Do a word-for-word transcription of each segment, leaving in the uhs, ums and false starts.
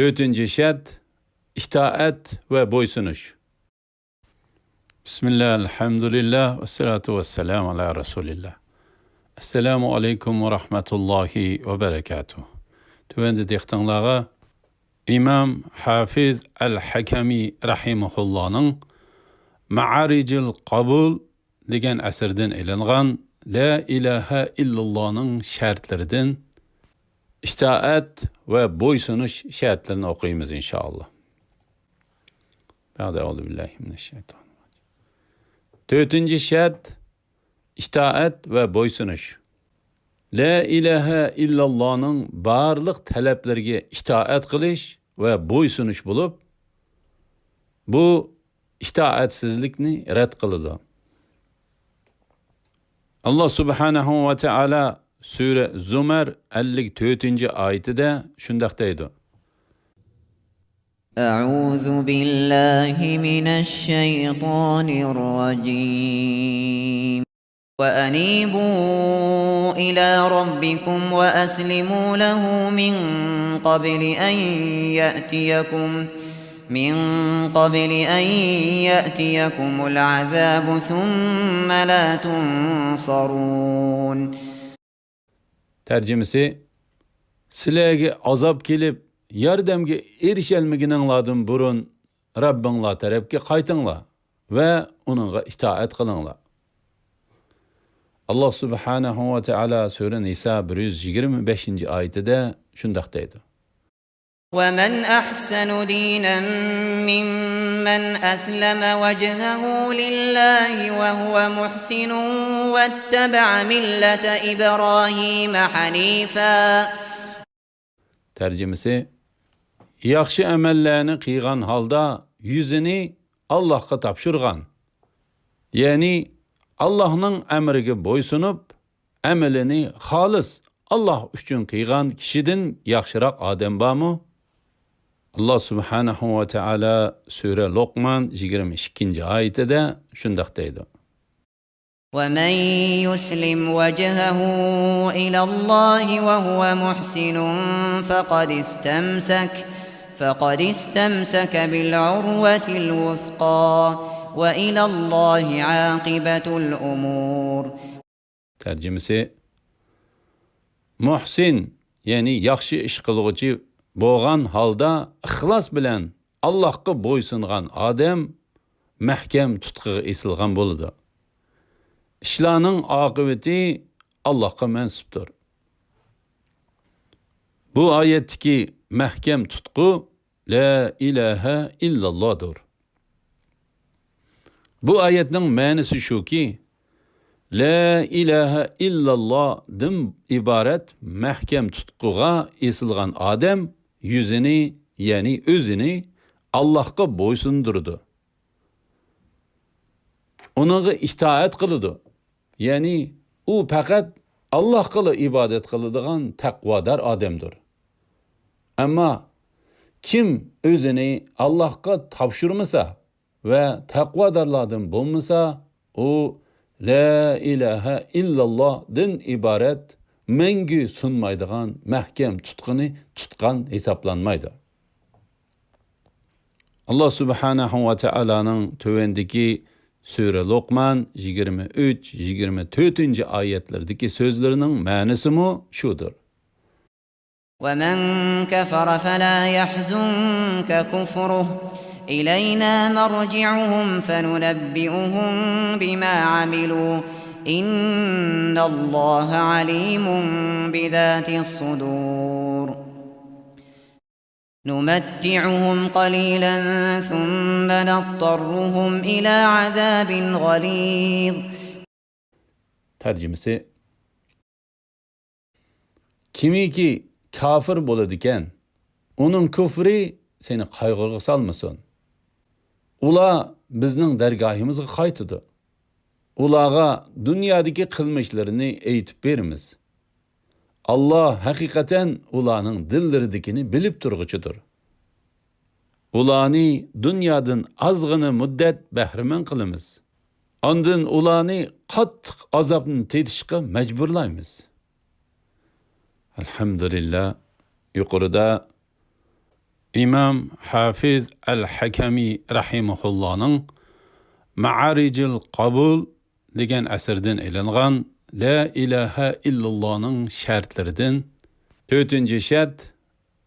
تۆتىنچى شەرت، ئىتائەت ۋە بويسۇنۇش. بىسمىللا، ئەلھەمدۇلىللا، ۋەسسالاتۇ ۋەسسالامۇ ئالا رەسۇلىللا. ئەسسالامۇ ئەلەيكۇم ۋە رەھمەتۇللاھى ۋە بەرەكاتۇھ. تۆۋەندە دىققىتىڭلارغا ئىمام ھافىز ئەل ھەكەمى رەھىمەھۇللانىڭ مائارىجىل قابۇل دېگەن ئەسىرىدىن ئېلىنغان لا ئىلاھە ئىللاللانىڭ شەرتلىرىدىن ئىتائەت ۋە بويسۇنۇش شەرتلىرىنى ئوقۇيمىز، ئىنشائاللا. بەئدە، ئەئۇزۇ بىللاھى مىنەششەيتانىر راجىم. تۆتىنچى شەرت، ئىتائەت ۋە بويسۇنۇش. لا ئىلاھە ئىللاللانىڭ بارلىق تەلەپلىرىگە ئىتائەت قىلىش ۋە بويسۇنۇش بولۇپ، بۇ ئىتائەتسىزلىكنى رەت قىلىدۇ. ئاللا سۇبھانەھۇ ۋە تائالا سۈرە زۇمەر ئەللىك تۆتىنچى ئايىتىدە شۇنداق دەيدۇ. أعوذ بالله من الشيطان الرجيم. وأنيبوا إلى ربكم وأسلموا له من قبل أن يأتيكم، من قبل أن يأتيكم العذاب ثم لا تنصرون. تەرجىمىسى، سىلەرگە ئازاب كېلىپ، ياردەمگە ئېرىشەلمىگىنىڭلاردىن بۇرۇن رەببىڭلار تەرەپكە قايتىڭلار ۋە ئۇنىڭغا ئىتائەت قىلىڭلار. ئاللا سۇبھانەھۇ ۋە تائالا سۈرە نىسا بىر يۈز يىگىرمە بەشىنچى ئايىتىدە شۇنداق دەيدۇ. ومن أحسن دينا ممن أسلم وجهه لله وهو محسن واتبع ملة إبراهيم حنيفا. تەرجىمىسى، ياخشى ئەمەللەرنى قىلغان ھالدا يۈزىنى ئاللاھقا تاپشۇرغان، يەنى ئاللاھنىڭ ئەمرىگە بويسۇنۇپ، ئەمىلىنى خالىس ئاللاھ ئۈچۈن قىلغان كىشىدىن ياخشىراق ئادەم بارمۇ؟ ئاللاھ سۇبھانەھۇ ۋە تائالا سۈرە لوقمان يىگىرمە ئىككىنچى ئايىتىدە شۇنداق دەيدۇ. ومن يسلم وجهه إلى الله وهو محسن فقد استمسك، فقد استمسك بالعروة الوثقى وإلى الله عاقبة الأمور. تەرجىمىسى، مۇھسىن، يەنى ياخشى ئىش قىلغۇچى بولغان ھالدا ئىخلاس بىلەن ئاللاھقا بويسۇنغان ئادەم مەھكەم تۇتقىغا ئېسىلغان بولىدۇ. ئىشلارنىڭ ئاقىۋىتى ئاللاھقا مەنسۇپتۇر. بۇ ئايەتتىكى مەھكەم تۇتقۇ لا ئىلاھە ئىللاللاھدۇر. بۇ ئايەتنىڭ مەنىسى شۇكى، لا ئىلاھە ئىللاللاھدىن ئىبارەت مەھكەم تۇتقۇغا ئېسىلغان ئادەم يۈزىنى، يەنى ئۆزىنى ئاللاھقا بويسۇندۇرىدۇ. ئۇنىڭغا ئىتائەت قىلىدۇ. يەنى ئۇ پەقەت ئاللاھقىلا ئىبادەت قىلىدىغان تەقۋادار ئادەمدۇر. ئەمما كىم ئۆزىنى ئاللاھقا تاپشۇرمىسا ۋە تەقۋادارلاردىن بولمىسا، ئۇ لا ئىلاھە ئىللاللاھدىن ئىبارەت مەڭگۈ سۇنمايدىغان مەھكەم تۇتقىنى تۇتقان ھېسابلانمايدۇ. ئاللاھ سۇبھانەھۇ ۋە تائالانىڭ تۆۋەندىكى سۈرە لوقمان يىگىرمە ئۈچ، يىگىرمە تۆتىنچى ئايەتلىرىدىكى سۆزلىرىنىڭ مەنىسىمۇ شۇدۇر. ومن كفر فلا يحزنك كفره إلينا مرجعهم فننبئهم بما عملوا إن الله عليم بذات الصدور. نمتعهم قليلا ثم نضطرهم إلى عذاب غليظ. تەرجىمىسى، كىمكى كاپىر بولىدىكەن، ئۇنىڭ كۇفرى سېنى قايغۇغا سالمىسۇن. ئۇلار بىزنىڭ دەرگاھىمىزغا قايتىدۇ. ئۇلارغا دۇنيادىكى قىلمىشلىرىنى ئېيتىپ بېرىمىز. ئاللاھ ھەقىقەتەن ئۇلارنىڭ دىللىرىدىكىنى بىلىپ تۇرغۇچىدۇر. ئۇلارنى دۇنيادىن ئازغىنە مۇددەت بەھرىمەن قىلىمىز. ئاندىن ئۇلارنى قاتتىق ئازابنى تېتىشقا مەجبۇرلايمىز. ئەلھەمدۇلىللا، يۇقىرىدا ئىمام ھافىز ئەل ھەكەمى رەھىمەھۇللانىڭ مەئارىجىل قابۇل دېگەن ئەسىرىدىن ئېلىنغان لا ئىلاھە ئىللاللانىڭ شەرتلىرىدىن تۆتىنچى شەرت،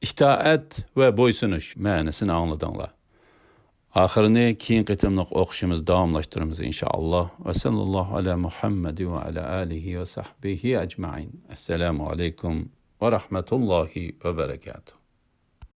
ئىتائەت ۋە بويسۇنۇش مەنىسىنى ئاڭلىدىڭلار. ئاخىرىنى كېيىنكى قېتىملىق ئوقۇشىمىز داۋاملاشتۇرىمىز، ئىنشائاللا. ۋە سەللاللاھۇ ئەلا مۇھەممەد ۋە ئەلا ئالىھى ۋە سەھبىھى ئەجمەئىن. ئەسسالامۇ ئەلەيكۇم ۋە رەھمەتۇللاھى ۋە بەرەكاتۇھ.